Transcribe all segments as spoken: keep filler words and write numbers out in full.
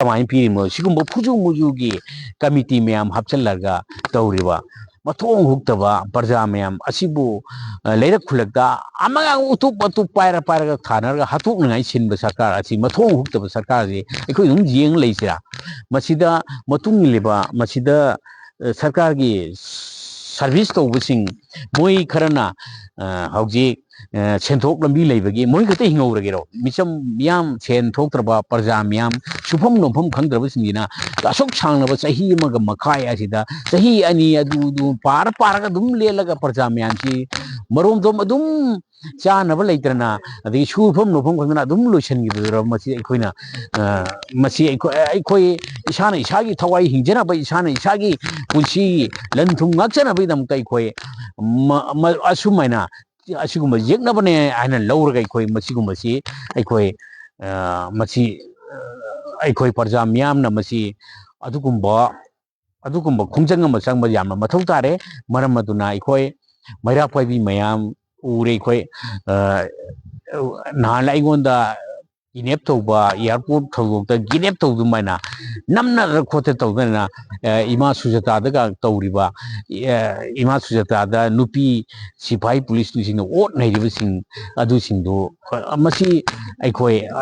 ꯀꯃꯥꯏꯅ ꯄꯤꯔꯤꯕꯅꯣ? ꯁꯤꯒꯨꯝꯕ ꯈꯨꯖꯨ ꯃꯨꯖꯨꯒꯤ ꯀꯃꯤꯇꯤ ꯃꯌꯥꯝ ꯍꯥꯞꯆꯤꯜꯂꯒ ꯇꯧꯔꯤꯕ ꯃꯊꯣꯡ ꯍꯨꯛꯇꯕ ꯄ꯭ꯔꯖꯥ ꯃꯌꯥꯝ ꯑꯁꯤꯕꯨ, ꯑ, ꯂꯩꯔꯛ ꯈꯨꯜꯂꯛꯇ ꯑꯃꯒ ꯎꯇꯨꯞ ꯑꯇꯨꯞ ꯄꯥꯏꯔ ꯄꯥꯏꯔꯒ ꯊꯥꯅꯔꯒ ꯍꯥꯠꯇꯣꯛꯅꯉꯥꯏ ꯁꯤꯟꯕ ꯁꯔꯀꯥꯔ ꯑꯁꯤ, ꯃꯊꯣꯡ ꯍꯨꯛꯇꯕ ꯁꯔꯀꯥꯔ ꯑꯁꯤ ꯑꯩꯈꯣꯏ ꯑꯗꯨꯝ ꯌꯦꯡ ꯂꯩꯁꯤꯔꯥ? ꯃꯁꯤꯗ ꯃꯇꯨꯡ ꯏꯜꯂꯤꯕ, ꯃꯁꯤꯗ, ꯑ, ꯁꯔꯀꯥꯔꯒꯤ ꯁꯔꯚꯤꯁ ꯇꯧꯕꯁꯤꯡ, ꯃꯣꯏ ꯈꯔꯅ, ꯑ, ꯍꯧꯖꯤꯛ, ꯑ, ꯁꯦꯟꯊꯣꯛ ꯂꯝꯕꯤ ꯂꯩꯕꯒꯤ ꯃꯣꯏ ꯈꯛꯇ ꯍꯤꯡꯍꯧꯔꯒꯦꯔꯣ? ꯃꯤꯆꯝ ꯃꯤꯌꯥꯝ, ꯁꯦꯟ ꯊꯣꯛꯇ꯭ꯔꯕ ꯄ꯭ꯔꯖꯥ ꯃꯤꯌꯥꯝ, ꯁꯨꯐꯝ ꯅꯣꯝꯐꯝ ꯈꯪꯗ꯭ꯔꯕꯁꯤꯡꯁꯤꯅ ꯑꯁꯨꯛ ꯁꯥꯡꯂꯕ ꯆꯍꯤ ꯑꯃꯒ ꯃꯈꯥꯏ ꯑꯁꯤꯗ, ꯆꯍꯤ ꯑꯅꯤ ꯑꯗꯨ, ꯑꯗꯨ ꯄꯥꯔ ꯄꯥꯔꯒ ꯑꯗꯨꯝ ꯂꯦꯜꯂꯒ ꯄ꯭ꯔꯖꯥ ꯃꯌꯥꯝꯁꯤ ꯃꯔꯣꯝꯗꯣꯝ ꯑꯗꯨꯝ ꯆꯥꯅꯕ ꯂꯩꯇꯅ, ꯑꯗꯒꯤ ꯁꯨꯐꯝ ꯅꯣꯝꯐꯝ ꯈꯪꯗꯅ ꯑꯗꯨꯝ ꯂꯣꯏꯁꯤꯟꯈꯤꯕꯗꯨꯔ? ꯃꯁꯤ ꯑꯩꯈꯣꯏꯅ, ꯑ, ꯃꯁꯤ ꯑꯩꯈꯣꯏ, ꯑꯩꯈꯣꯏ ꯏꯁꯥꯅ ꯏꯁꯥꯒꯤ ꯊꯋꯥꯏ ꯍꯤꯡꯖꯅꯕ, ꯏꯁꯥꯅ ꯏꯁꯥꯒꯤ ꯄꯨꯟꯁꯤ ꯂꯟ ꯊꯨꯝ ꯉꯥꯛꯆꯅꯕꯒꯤꯗꯃꯛꯇ ꯑꯩꯈꯣꯏ ꯃ-, ꯃ-, ꯑꯁꯨꯃꯥꯏꯅ ꯑꯁꯤꯒꯨꯝꯕ ꯌꯦꯛꯅꯕꯅꯦ ꯍꯥꯏꯅ ꯂꯧꯔꯒ ꯑꯩꯈꯣꯏ ꯃꯁꯤꯒꯨꯝꯕꯁꯤ ꯑꯩꯈꯣꯏ, ꯑ, ꯃꯁꯤ, ꯑ, ꯑꯩꯈꯣꯏ ꯄ꯭ꯔꯖꯥ ꯃꯤꯌꯥꯝꯅ ꯃꯁꯤ ꯑꯗꯨꯒꯨꯝꯕ, ꯑꯗꯨꯒꯨꯝꯕ ꯈꯣꯡꯖꯪ ꯑꯃ ꯆꯪꯕ ꯌꯥꯝꯅ ꯃꯊꯧ ꯇꯥꯔꯦ꯫ ꯃꯔꯝ ꯑꯗꯨꯅ ꯑꯩꯈꯣꯏ ꯃꯩꯔꯥ ꯄꯥꯏꯕꯤ ꯃꯌꯥꯝ ꯎꯔꯦ, ꯑꯩꯈꯣꯏ, ꯑ, ꯅꯍꯥꯟ ꯑꯩꯉꯣꯟꯗ ꯀꯤꯗꯅꯦꯞ ꯇꯧꯕ, ꯑꯦꯌꯥꯔꯄꯣꯔꯠ ꯊꯧꯗꯣꯛꯇ ꯀꯤꯗꯅꯦꯞ ꯇꯧꯗꯨꯃꯥꯏꯅ ꯅꯝꯅꯗꯅ ꯈꯣꯠꯇꯅ ꯇꯧꯗꯅ, ꯑ, ꯏꯃꯥ ꯁꯨꯖꯥꯇꯥꯗꯒ ꯇꯧꯔꯤꯕ, ꯑ, ꯏꯃꯥ ꯁꯨꯖꯥꯇꯥꯗ ꯅꯨꯄꯤ ꯁꯤꯐꯥꯏ ꯄꯨꯂꯤꯁꯁꯤꯡꯅ ꯑꯣꯠ ꯅꯩꯔꯤꯕꯁꯤꯡ ꯑꯗꯨꯁꯤꯡꯗꯨ, ꯑ, ꯃꯁꯤ ꯑꯩꯈꯣꯏ, ꯑ,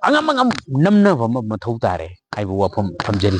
ꯑꯉꯝ ꯑꯉꯝ ꯅꯝꯅꯕ ꯑꯃ ꯃꯊꯧ ꯇꯥꯔꯦ ꯍꯥꯏꯕ ꯋꯥꯐꯝ ꯊꯝꯖꯔꯤ꯫